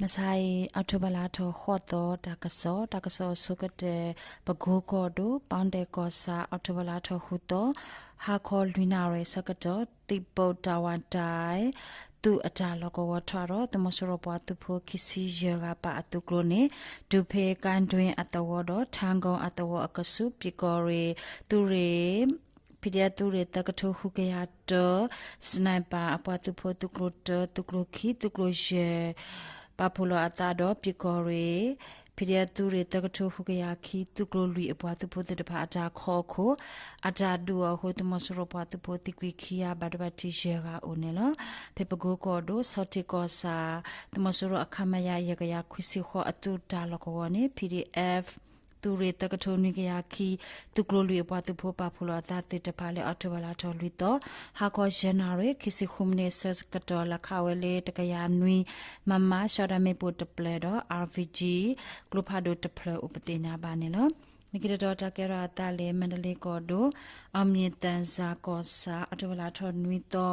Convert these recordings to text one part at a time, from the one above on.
မဆါအံၤ အီးထိဘၢၣ်လါထီၣ်ဃိးသီ တၢ်ကစီၣ်, တၢ်ကစီၣ်အဆိကတၢၢ် ပကိကီၢ်ဒိၣ် ပီၣ်ဒဲၣ်ကီၢ်ဆၣ် အီးထိဘၢၣ်လါထီၣ်ဃုသီ ဟါခီလွံၢ်နၣ်ရံၣ်အဆၢကတီၢ် သံၣ်ပိၣ်တၢ်ဝၣ်တၢ် သုးအတၢ်လီၢ်ကဝီၤထီၣ်ဒီး သုးမီၤစိရိၤပှၤသုးဖိခံဆံယဲၢ်ဂၤပာ်အသုးကျိၤန့ၣ် ဒူဖ့ကၣ်ဒွံအသဝီဒီး ထၣ်ကိၣ်အသဝီအကဆူး ပၠံၣ်ကီၢ်ရ့ၣ် သုးရ့ၣ် ဖံးဒဲးသုးရ့ၣ်သၢကထိဃုကယၤတၢ sniper အပှၤသုးဖိ သုးကျိၤတၢ သုးကျိၤခံ သုးကျိၤယဲၢ် ပာ်ဖှိၣ်လီၤအသးဒီး ပၠံၣ်ကီၢ်ရ့ၣ် ဖံးဒဲးသုးရ့ၣ်သၢကထိဃုကယၤခံ သုးကျိၤလွံၢ်အပှၤသုးဖိသ့ၣ်တဖၣ်အတၢ်ခီအခိၣ် အတၢ်ဒုးအီၤအဃိ သုးမီၤစိရိၤပှၤသုးဖိသံကွံာ်ခံဂၤ ဘၣ်ဒိဘၣ်ထံးယဲၢ်ဂၤအိၣ်န့ၣ်လီၤ. ဖဲပကိကီၢ်ဒိၣ် ဆီထံးကီၢ်ဆၣ် သုးမီၤစိရိၤအ ခမရ ယဲၢ်ကယၤခွံဆံဃိး အသုးတၢ်လီၢ်ကဝီၤန့ၣ် PDF သုးရ့ၣ်သၢကထိနွံကယၤခံ သုးကျိၤလွံၢ်အပှၤသုးဖိပာ်ဖှိၣ်လီၤအသးသ့ၣ်တဖၣ်လၢ အီးထိဘၢၣ်လါထီၣ်လွံၢ်သီ ဟါခီယဲၢ်နၣ်ရံၣ် ခံဆံဃုမံးနံးအဆၢကတီၢ် လဲၤခးဝဲလၢတကယၤနွံ MM ရှီၣ်တၢ်မ့ၣ်ပိၢ်တဖျၢၣ်ဒီး RPG ကျိဖးဒိၣ်တဖျၢၣ်အိၣ်ပသ့ၣ်ညါဘၣ်န့ၣ်လီၤ. လၢခံတတီၤတၢ်ကဲထီၣ်အသးလၢ မါဒလ့ကီၢ်ဒိၣ် အီၣ်မံၤသၣ်စၢ်ကီၢ်ဆၣ် အီးထိဘၢၣ်လါထီၣ်နွံသီ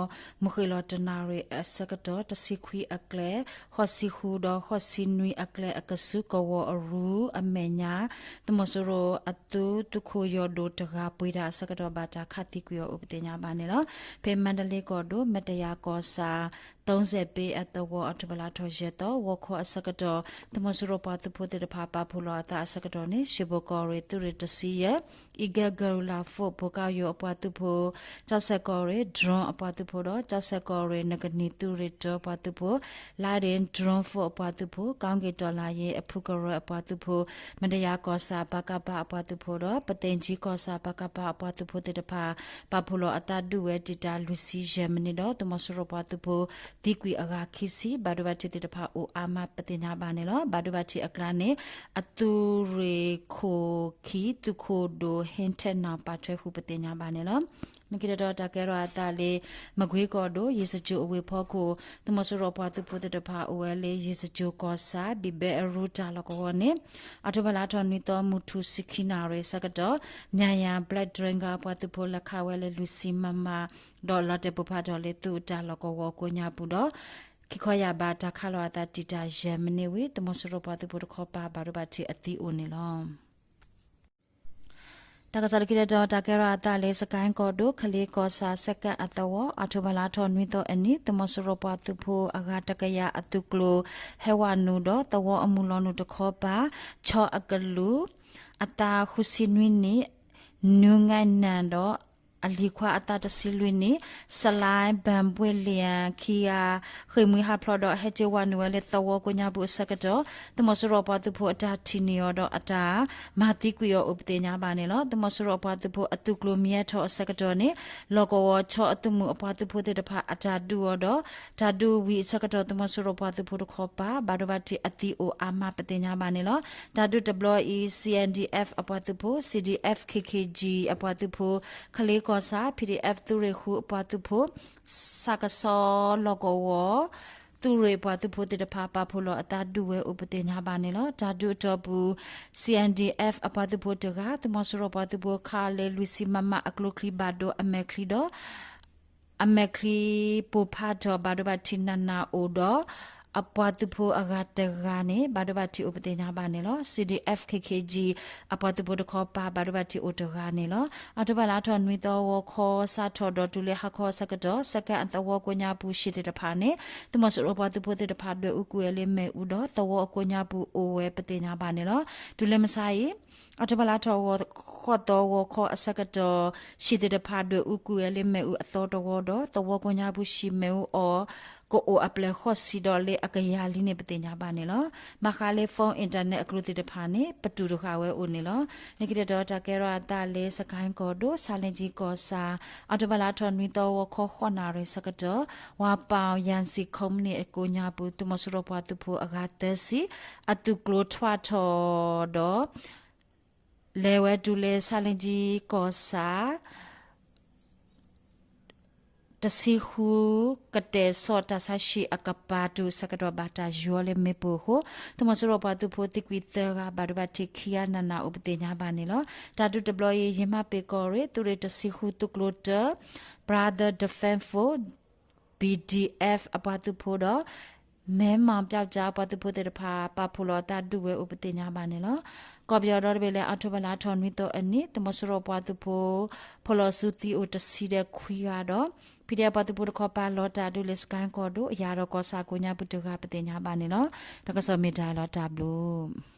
မုၢ်ဃ့ၢ်လီၤတနၣ်ရံၣ်အဆၢကတီၢ် တဆံခွံအကျဲ ဃိးဆံဃုဒီး ဃိးဆံနွံအကျဲအကဆူး ကဝီၤအရူ အမဲာ်ညါ သုးမီၤစိရိၤအသုး သုးခိၣ်ယီၢ်ဒိၣ်တဂၤပှ့ၤတၢ်အဆၢကတီၢ် ဘၣ်တၢ်ခးသံကွံာ်အီၤအိၣ်ပသ့ၣ်ညါဘၣ်န့ၣ်လီၤ. ဖဲမါဒလ့ကီၢ်ဒိၣ် မတယၤကီၢ်ဆၣ် သုံးဆယ့် ပ့အသဝီ အီးထိဘၢၣ်လါထီၣ်ယဲၢ်သီ ဂီၤခီအဆၢကတီၢ် သုးမီၤစိရိၤပှၤသုးဖိသ့ၣ်တဖၣ်ပာ်ဖှိၣ်လီၤအသးအဆၢကတီၢ်န့ၣ် ရွှေဘိုကီၢ်ရ့ၣ် သုးရ့ၣ်တဆံယဲၢ် Eagle Guerrilla Force ဘိၣ်ကၣ်ယိၤအပှၤသုးဖိ ကၠီၣ်စဲၣ်ကီၢ်ရ့ၣ် drone အပှၤသုးဖိဒီး ကၠီၣ်စဲၣ်ကီၢ်ရ့ၣ် နကနံၣ်သုးရ့ၣ်တၢအပှၤသုးဖိ Lightning Drone Force အပှၤသုးဖိ ကီၣ်က့ၤတီလၤယ့အဖုကရၢအပှၤသုးဖိ မတယၤကီၢ်ဆၣ် ပကဖ အပှၤသုးဖိဒီး ပသ့ၣ်ကၠံကီၢ်ဆၣ် ပကဖ အပှၤသုးဖိသ့ၣ်တဖၣ် ပာ်ဖှိၣ်လီၤအသးဒုးဝဲတံာ်တာ်လွံၢ်ဆံယဲၢ်မံးနံးဒီး သုးမီၤစိရိၤပှၤသုးဖိ သံကွံာ်အဂၤခံဆံ ဘၣ်ဒိဘၣ်ထံးသ့ၣ်တဖၣ်အိၣ်အါမးပသ့ၣ်ညါဘၣ်န့ၣ်လီၤ. ဘၣ်ဒိဘၣ်ထံးအကျါန့ၣ် အသုးရ့ၣ်ခိၣ်ခံ သုးခိၣ်ဒိၣ် ဟ့ထၢၣ်နီၣ် ပာ်ထွဲဃုာ်ပသ့ၣ်ညါဘၣ်န့ၣ်လီၤ. လၢခံတတီၤတၢ်ကဲထီၣ်အသးလၢ မကွ့ကီၢ်ဒိၣ် ယ့ၣ်စကၠိၤအဝ့ၢ်ဖီခိၣ် သုးမီၤစိရိၤပှၤသုးဖိသ့ၣ်တဖၣ်အိၣ်ဝဲလၢ ယ့ၣ်စကၠိၤကီၢ်ဆၣ် ဘံၣ်ဘဲအရူတၢ်လီၢ်ကဝီၤန့ၣ် အီးထိဘၢၣ်လါထီၣ်နွံသီ မုၢ်ထူၣ်ဆံခံနၣ်ရံၣ်အဆၢကတီၢ် မၠၣ်ယၣ် Black Dragon အပှၤသုးဖိလဲၤခးဝဲလၢလွံၢ်ဆံ MM ဒီးလီၤတဲာ်ပိၢ်ဖးထီၣ်လၢသုးအတၢ်လီၢ်ကဝီၤကိးညါပူၤဒီး ခံခီယၢ်ဘးတၢ်ခးလီၤအသးတံာ်တာ်ယဲၢ်မံးနံးဝံၤ သုးမီၤစိရိၤပှၤသုးဖိတခီပၤ ဘၣ်ဒိဘၣ်ထံးအသံအိၣ်န့ၣ်လီၤ. တၢ်ကစီၣ်လၢခံတတီၤ တၢ်ကဲထီၣ်အသးလၢ စကဲၣ်ကီၢ်ဒိၣ် ကလ့ကီၢ်ဆၣ် စကဲၣ်အသဝီ အီးထိဘၢၣ်လါထီၣ်နွံသီအနံၤ သုးမီၤစိရိၤပှၤသုးဖိအဂၤတကယၤအသုးကျိၤ ဟဲဝဲနုာ်ဒီး သဝီအမုၢ်လီၤနုာ်တခီပၤ ဆီအကလူး အသးဃုဆံနွံနံၣ် နူငါနၣ်ဒီး အလံၤခွါအသးတဆံလွံၢ်နံၣ် စလၢၣ်ဘၣ်ဘှ့ၣ်လံၣ် ခံဂၤ ဃ့ၢ်မှံဟးဖျိးဒီး ဟဲက့ၤဝဲနုာ်ဝဲလၢသဝီကိးညါပူၤအဆၢကတီၢ် သုးမီၤစိရိၤပှၤသုးဖိအတၢ်ထံၣ်န့ၢ်အီၤဒီးအတၢ်မၤသံကွံာ်အီၤအိၣ်ပသ့ၣ်ညါဘၣ်န့ၣ်လီၤ. သုးမီၤစိရိၤအပှၤသုးဖိအသုးကျိၤမံၤဟဲထီၣ်အဆၢကတီၢ်န့ၣ် လီၢ်ကဝီၤဆီအသုးမုၢ်အပှၤသုးဖိသ့ၣ်တဖၣ်အတၢ်ဒုးအီၤဒီး တၢ်ဒုးဝံၤအဆၢကတီၢ် သုးမီၤစိရိၤပှၤသုးဖိတခီပၤ ဘၣ်ဒိဘၣ်ထံးအသံအိၣ်အါမးပသ့ၣ်ညါဘၣ်န့ၣ်လီၤ. တၢ်ဒုးတဘျီအံၤ CNDF အပှၤသုးဖိ CDF KKG အပှၤသုးဖိ ကလ့ကီၢ်ဆၣ် PDF သုးရ့ၣ်ဃုအပှၤသုးဖိ စကစ လီၢ်ကဝီၤ သုးရ့ၣ်ပှၤသုးဖိသ့ၣ်တဖၣ် ပာ်ဖှိၣ်လီၤအသးဒုးဝဲအိၣ်ပသ့ၣ်ညါဘၣ်န့ၣ်လီၤ. တၢ်ဒုးအတီၢ်ပူၤ CNDF အပှၤသုးဖိတဂၤ သုးမီၤစိရိၤပှၤသုးဖိခးလၢလွံၢ်ဆံ MM အကျိချံဘၣ်ဒိအမဲာ်ချံဒီး အမဲာ်ချံပိၢ်ဖးထီၣ် ဘၣ်ဒိဘၣ်ထံးနးနးအိၣ်ဒီး အပှၤသုးဖိအဂၤတဂၤန့ၣ် ဘၣ်ဒိဘၣ်ထံးအိၣ်ပသ့ၣ်ညါဘၣ်န့ၣ်လီၤ. CDF KKG အပှၤသုးဖိတခီပၤ ဘၣ်ဒိဘၣ်ထံးအိၣ်တဂၤန့ၣ်လီၤ. အီးထိဘၢၣ်လါထီၣ်နွံသီ ဂီၤခီစးထီၣ်ဒီးတုၤလၢဟါခီအဆၢကတီၢ် စကဲၣ်အသဝီကိးညါပူၤ ဟံၣ်သ့ၣ်တဖၣ်န့ၣ် သုးမီၤစိရိၤပှၤသုးဖိသ့ၣ်တဖၣ် ဒွဲၣ်အူကွံာ်ဝဲလၢမ့ၣ်အူဒီး သဝီအကိးညါပူၤအိၣ်ဝဲပသ့ၣ်ညါဘၣ်န့ၣ်လီၤ. တုၤလၢမဆါအံၤ အီးထိဘၢၣ်လါထီၣ် ဂီၤခီသီ ဂီၤခီအဆၢကတီၢ် ဟံၣ်သ့ၣ်တဖၣ်ဒွဲၣ်အူကွံာ်ဝဲလၢမ့ၣ်အူအသီတဝီဒီး သဝီကိးညါပူၤ ဟံၣ်မ့ၣ်အူအီၤ ကအိၣ်အပျဲၢ်ဃိးဆံဒီးလၢအကယၤလံန့ၣ်ပသ့ၣ်ညါဘၣ်န့ၣ်လီၤ. ဘၣ်ဃးလၢ phone internet အကျိၤသ့ၣ်တဖၣ်န့ၣ် ပတုာ်တဃာ်ဝဲအိၣ်န့ၣ်လီၤ. လၢခံတတီၤ တၢ်ကဲထီၣ်အသးလၢ စကဲၣ်ကီၢ်ဒိၣ် ဆါလ့ကၠံကီၢ်ဆၣ် အီးထိဘၢၣ်လါထီၣ်နွံသီ ဂီၤခီဃိးနၣ်ရံၣ်အဆၢကတီၢ် ဝၤပီၣ်ယၣ်စံၣ်ခိၣ်မုၢ်နံၤအကိးညါပူၤ သုးမီၤစိရိၤပှၤသုးဖိအဂၤသၢဆံ အသုးကျိၤထွါထီၣ်ဒီး လဲၤဝဲတုၤလၢဆါလ့ကၠံကီၢ်ဆၣ် တဆံဃု ကတဲာ်စီၤတၢ်ဆါဟံၣ်အကပၤတုၤအဆၢကတီၢ် ဘၣ်တၢ်ယီၤလၢမ့ၣ်ပိၢ်အဃိ သုးမီၤစိရိၤပှၤသုးဖိသံကွံာ်သၢဂၤ ဘၣ်ဒိဘၣ်ထံးခံဂၤ နးနးအိၣ်ပသ့ၣ်ညါဘၣ်န့ၣ်လီၤ. တၢ်ဒုးတဘျီအံၤ ယမၤပ့ၤကီၢ်ရ့ၣ် သုးရ့ၣ်တဆံဃု သုးကျိၤတၢ Brother Defence Force ဘံၣ်ဒံၣ်အဲၣ် အပှၤသုးဖိဒီး မဲမၤပျောက်ကျား ပှၤသုးဖိသ့ၣ်တဖၣ် ပာ်ဖှိၣ်လီၤအသးဒုးဝဲအိၣ်ပသ့ၣ်ညါဘၣ်န့ၣ်လီၤ. ကီၢ်ပယီၤဒီတဘ့ၣ်လၢ အီးထိဘၢၣ်လါထီၣ်နွံသီအနံၤ သုးမီၤစိရိၤပှၤသုးဖိ ဖီၣ်လီၤစုသံအိၣ်တဆံဒီးခွံဂၤဒီး ဖံးဒဲးပှၤသုးဖိတခီပၤလီၤတၢ်ဒုးလၢ စကဲကီၢ်ဒိၣ် ယၤဒီးကီၢ်ဆၣ်ကိးညါပူၤတဂၤပသ့ၣ်ညါဘၣ်န့ၣ်လီၤ. တၢ်ကစီၣ်မ့ၢ်တၢ်လီၤတၢ်ဘျုး